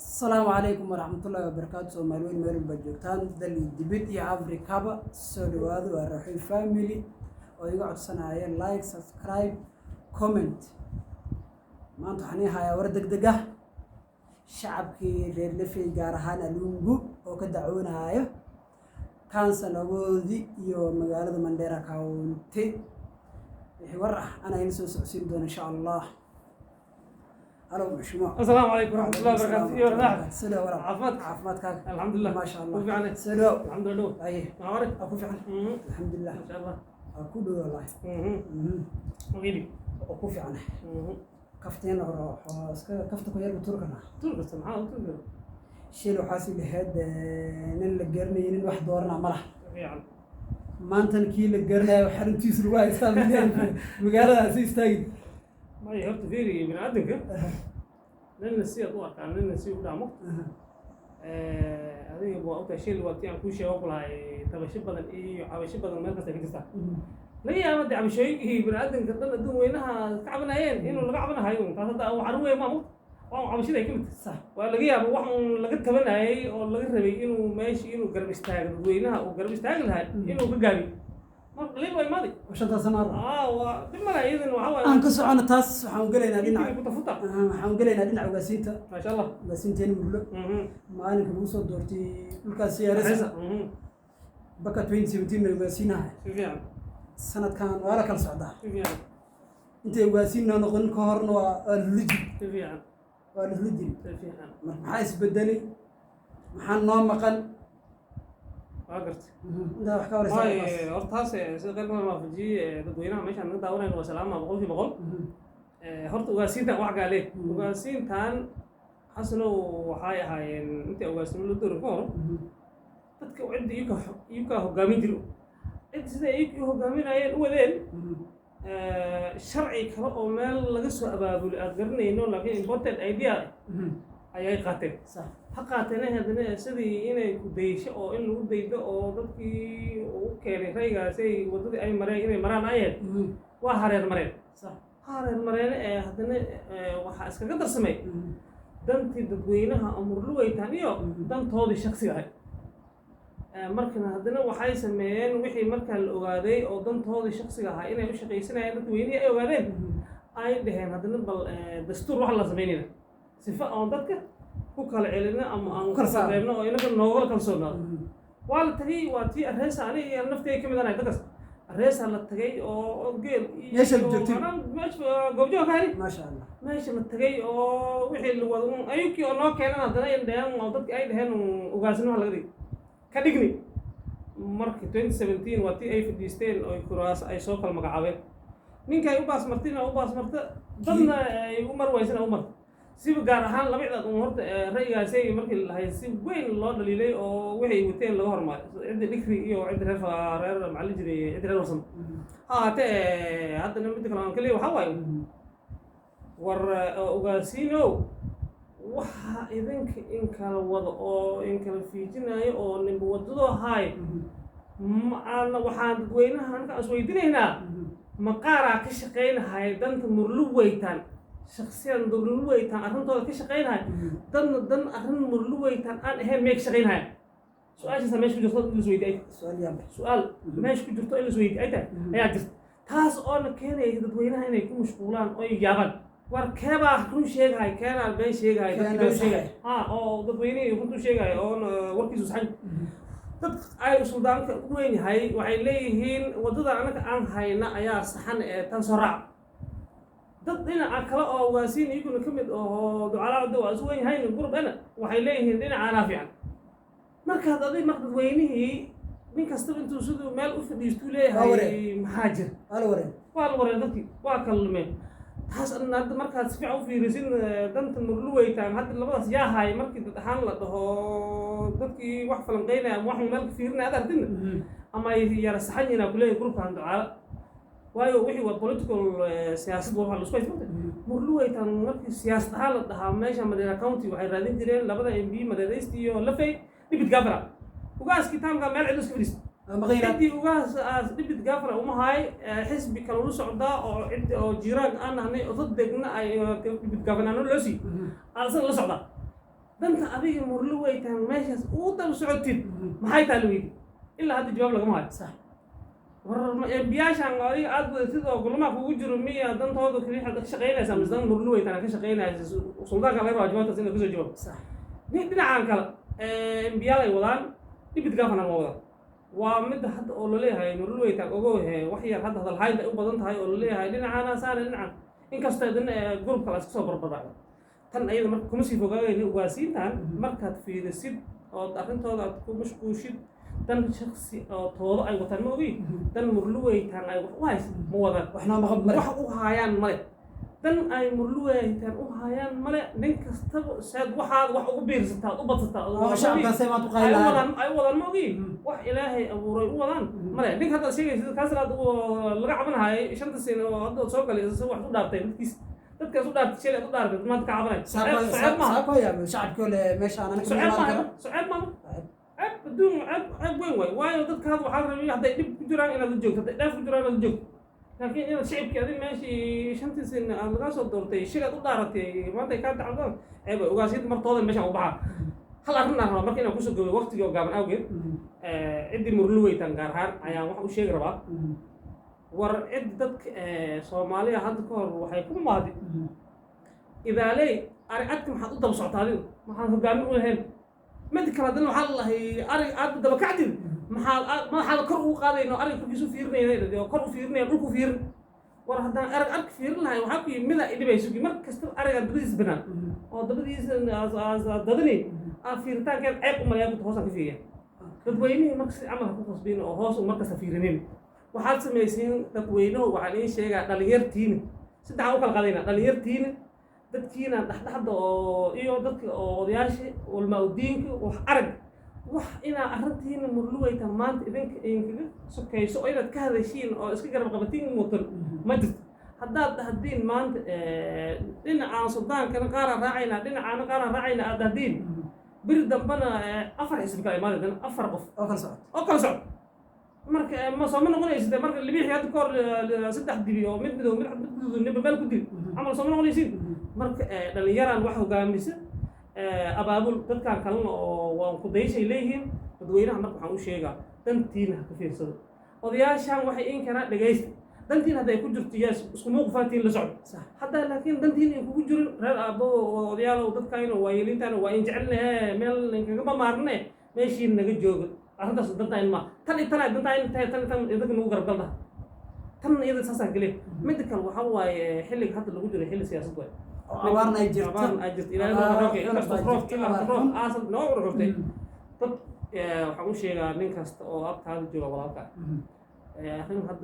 Asalaamu calaykum waraxmatullaahi wabarakaatu. Soomaali weyn meel walba joogtaan, dal iyo dibid iyo Afrikaba, soo dhawaado. Waa Raxi Family oo iga codsanaya like, subscribe, comment. Maanta waxaan ii hayaa war deg deg ah. Shacabkii reer Lafey, gaar ahaan Alungu, oo ka dacwoonayo councillor-koodii iyo magaalada Mandera County. Wixii war ah anaa ila soo socodsiin doona, insha Allah. Halo, mheshimiwa. Asalaamu calaykum waraxmatullahi wabarakaatu. Iyo raax. Sida walaal? Caafimaadka? Caafimaadkaaga? Alxamdulilah. Maasha Allah. Ku fiican. Sida? Alxamdulilah. Aye. Maxaa waray? Aa, ku fiican, alxamdulilah. Masha Allah. Aa, ku dhow wallahi. Magili. Oo ku fiican. Kafteena hore waxaa iska kafta ku yar turkana. Tur kasta maxaa u tur? Shil waxaasi lahayd nin la garanayay, nin wax dooranaa ma laha. Fiican. Maantan kii la garanayo xaruntiisa lagu haystaa magaaladaasi istaagin. May, horta fiiri, bini aadamka nina si aad u arkaan, nina si u dhaamo. Adiga waa ogtahay, shil waa tii aan kuu sheego ku lahay, tabasho badan iyo cabasho badan meel kasta ka jirta. Laga yaabo dee cabashooyinkii bini aadamka dhan adduun weynaha ka cabanayeen inuu laga cabanahayo un. Taas hadda wax arrin weyn maa, waa un cabashada ay ka mid tahay. Waa laga yaaba wax uun laga tabanayay oo laga rabay inuu meesha inuu garab istaago dadweynaha, uu garab istaagi lahay, inuu ka gaabiyo. Marka dhaliil waa imaaday. 5-ta sano. Aa, waa dhib male iyadan, waxaa waaye Aan ka socono taas, waxaan gelaynaa dhinaca kutafuta. Waxaan gelaynaa dhinaca ugaasiinta. Maasha Allah. Ugaasiinteeni Murlo, maalinka lagu soo doortay dhulkaas siyaarasa Reza. Baka 2017 na ugaasiinahay. Si fiican. Sanadkan waa la kala socdaa. Si fiican. Intay ugaasiinna noqon ka horna waa lula jiri. Si fiican. Waa lula jiri. Si fiican. Marka maxaa isbedelay? Maxaa noo maqan? Waa gartay. Intaa wax ka horeysa. Waay, horta taas sida qaybka waafajiyey dadweynaha meeshaan naga daawanayno waa salaama 100%. Horta ugaasiintan wax gaale ugaasiintan, Xasanow, waxay ahaayeen intii ugaasnimo la doorin ka hor dadka cidda iyuka hogaamin jiro, cid sida iyuka hogaaminayeen u wadeen. Sharci kale oo meel laga soo abaabulay aad garanayno, laakiin important idea ayay qaateen. Ha qaateen, haddana sidii inay ku daysho oo in lagu daydo oo dadkii u keenay raygaasi ay waddadii ay mareen inay maraan ayeen, waa hareer mareen. Ha hareer mareen ee haddana waxaa iskaga darsamay dantii dadweynaha oo Murluweytaan iyo dantoodii shaksiga ahay. Markana haddana waxay sameeyeen wixii markaa la ogaaday oo dantoodii shaksiga ahaa inay u shaqaysanayeen dadweynihii ay ogaadeen, ay dhaheen haddana bal dastuur wax la samaynayna sifa oon dadka ku kala celino ama aan Ku kala ku saarno. reebno oo inaga noogala kalsoonaado. Waa la tagay, waa tii Areesa, aniga naftay ka mid anahay dadkaas Areesa la tagay oo geel iyo Meesha la joogtay. Meesha goobjoog ka hari. Maasha Allah. Meesha la tagay oo wixii la wado un ayukii oo noo keenan, haddana ay dhaheen oo dadki ay dhaheen ugaasnimo laga dhigi ka dhigni. Marka 2017 waa tii ay fadhiisteen oo kuraas ay soo kala magacaabeen, ninkay u baas martina u baas marta, dadna ay u mar waysana u marta. Siba gaar ahaan laba cidaad un horta ra'yigaasay markii la lahay si weyn loo dhaliilay oo waxay wateen laga hormaaray cidda Dhigri iyo cidda reer reer maxaa la jiray, cidda reer Warsamo. Ha ahaatee haddana midda kale aan ka leeyahay waxaa waaye, war ugaasiinow, waxa idinka in kala wado oo in kala fiijinayo oo ninba wadadoo haay ma aana. Waxaan dadweynaha anka isweydiinaynaa, maqaaraa ka shaqaynahaya danta Murluweytaan, shaksiyan Murluweytaan arrintooda ka shaqaynahaya, dadna dan arrin Murluweytaan aan ahayn miyay ka shaqaynahaya? Su-aashaasa meesha ku jirto in la isweydiy ay Su-aal yaab. Su-aal meesha ku jirto in la isweydiy ay tahay ayaa jirta, taas oona keenaysa dadweynaha inay ku mashquulaan oo ay yaabaan, war keebaa run sheegahay, keenaa been sheegahay, dadkii been sheegay ha oo dadweynihii runtu sheegay oon warkiisu saxan. Dad ay suldaanka u weyn yahay waxay leeyihiin waddada anaga aan hayna ayaa saxan ee tan soo raac. Dad dhinaca kale oo waasiin iyaguna ka mid oo ducalaacda waa isu weyn yahayn gurub ena waxay leeyihiin dhinacaanaa fiican. Markaad adig marka dadweynihii nin kastaba intuu siduu meel u fadhiistuu leeyahay maxaa jira? Waa la wareen. Waa la wareen, dadkii waa kala lumeen. Taas adna hadda markaad si fiican u fiirisin danta Murluweytaan hadda labadaas yaa haay, markii dad ahaan la dhaho, dadkii wax falanqeynaya ama wax meel ka fiirinaya ad aragtidna ama ay yara saxan yihiin aa kuleeyahay grupkan ducaala, waayo wixii waa political siyaasad, waa waxa la isku haysto. Murluweytaan markii siyaasad ahaan la dhahaa, meesha Mandera County waxay raadin jireen labada MP, Mandera East iyo Lafey, deputy governor. Ugaaskii taamka meel cidlo iska fadhiista. Maqayna. Ciddii ugaas aas deputy governor uma haay, xisbi kale ula socdaa oo ciddi oo jiiraan aan nahnay oo dad degna ay deputy governor loo siiyey, asaga la socdaa. Danta adiga Murluweytaan meeshaas ugu daba socotid maxay tahay la weydi. Ilaa hadda jawaab lagama hayo. War biyaashan adiga aad wadatid oo gulmaha kugu jiro, miya dantooda kaliya ka shaqaynaysaa mise dan Murluweytaan ka shaqaynaysa? Suldaanka laga rabaa jawaabtaas inuu kasoo jawaabo. Nin dhinacan kale MP-yaal ay wadaan, deputy governor waa wadaan. Waa midda hadda oo laleeyahay Murluweytaan ogow he, wax yar hadda hadalhaynta ay u badan tahay oo laleeyahay dhinacaana saane dhinacan, inkastoo haddana group kale iska soo barbardhacdo tan ayada. Marka kuma sii fogaagayni ugaasiintan. Markaad fiirisid ood arrintooda aad ku mashquushid, dan shaksi oo toodo ay wataan ma ogi, dan Murluweytaan ay wax u haysa ma wadaan. Waxnoo maqan male. Wax u haayaan male, dan ay Murluweytaan u haayaan male. Nin kastaba seed waxaad wax ugu biirsataa, u badsataa Oo shacabkan say maanta u ay qayli u lahaayeen. wadaan, ay u wadaan ma ogi, wax Ilaahay abuuray u wadaan male. Ninka hadda sheegaysa kaas aad laga cabanahayay 5-ta sin oo hadda soo galay, isaga wax u dhaartay dadkiis, dadkaas u dhaartay, shalay aad u dhaartay, maanta ka cabanay. Ceeb maaha. Saako yaa shacabkii ole meeshaan anaga Ceeb imaan maaha. karo. Ceeb maaha, ceeb adduun, ceeb, ceeb weyn waay. Waayo dadkaada waxaa la rabay hadday dhib ku jiraan inaad la joogto, hadday dheef ku jiraan inaad la joogto, laakiin inaad shicibkii adi meeshii 5-tii sin aad lagaa soo doortay, shil aad u dhaaratay, maanta ay kaa dacdaan, ceeb way. Ugaasiyada martooda meeshaan u baxaa. Hal arrin aan rabaa marka inaan kusoo gabay waqtigii oo gaaban awgeed. Ciddii Murluweytan gaar ahaan ayaan wax u sheegi rabaa. War cid dadka Soomaaliya hadda ka hor waxay ku maadi idaaley ari cadka maxaad u daba socotaa adigu, maxaad hogaamin u lahayn? Mid kale haddana waxaa la lahay ari aad daba kacdid, maxaad madaxaada kor ugu qaadayno, ariga korkiisu fiirinayna oo kor u fiirinaya, dhulku fiirin. War haddaan arag arka fiirin lahay, waxaa ku yimi mida idhibayso mar kastaba ariga dabadiisa banaan oo dabadiisa dadanayn aa fiiritaankeed ceeb u malayaa, hoosaan ka fiiriya. Dadweynihii marka si camal ha ku khasbin oo hoos u markasta fiirinin. Waxaad samaysiin dadweynuhu, waxaan iin sheegaa dhalinyartiina, saddexaan u kala qaadayna: dhalinyartiina, dadkiina dhexdhexda oo iyo dadka oo odayaasha, ulmaa udiinka, wax arag wax inaa arrintiina Murluweyta maanta idinka idinkaga sokayso oo inaad ka hadashiin oo iska garab qabatiin mutan ma jirto. Haddaad dhahdiin maanta dhinacaan suldaankana qaaraan raacaynaa, dhinacaana qaaraan raacaynaa aad dhahdiin, beri dambena afar xisbi kala imaanay, dana afar qof oo kala socod oo kala socod. Marka ma sooma noqonaysid marka libixii hadda kahor saddex dibi oo mid midow, mid cad, mid guduud, ninba meel ku dil camal sooma noqonaysid. Marka dhalinyaraan wax hogaamisa, abaabul dadkan kalena oo waan ku dayshay leeyihiin dadweynaha. Marka waxaan u sheegaa dantiina ha ka fiirsado. Odayaashan waxay in karaa dhegaysta, dantiin hadday ku jirto, yes, isku mowqifaatiin la socdo. Haddaa laakiin dantiin in kugu jirin, reer aabbo oo odayaalow, dadkayna waa yeelintaana, waa in jecelnahe, meel inkagama maarne, meeshiin naga jooga. Arrintaas dantaa in ma tan iyo tan ay dantaa in tahay, tan iyo tan idinka nagu garab galdaha, tan iyada saasaan keliya. Midda kale waxaa waaye xilliga hadda lagu jiro xilli siyaasad waay. Oo abaarna ay jirto. Abaarna ay jirto. Ilaahay Abaar noo roobkay xun inkastoo baa roobka jirto, ilaa abaar roob xun. aasal noo ururtay. Dad waxaan u sheegaa nin kasta oo agtaada jooga walaalka arrin hadda.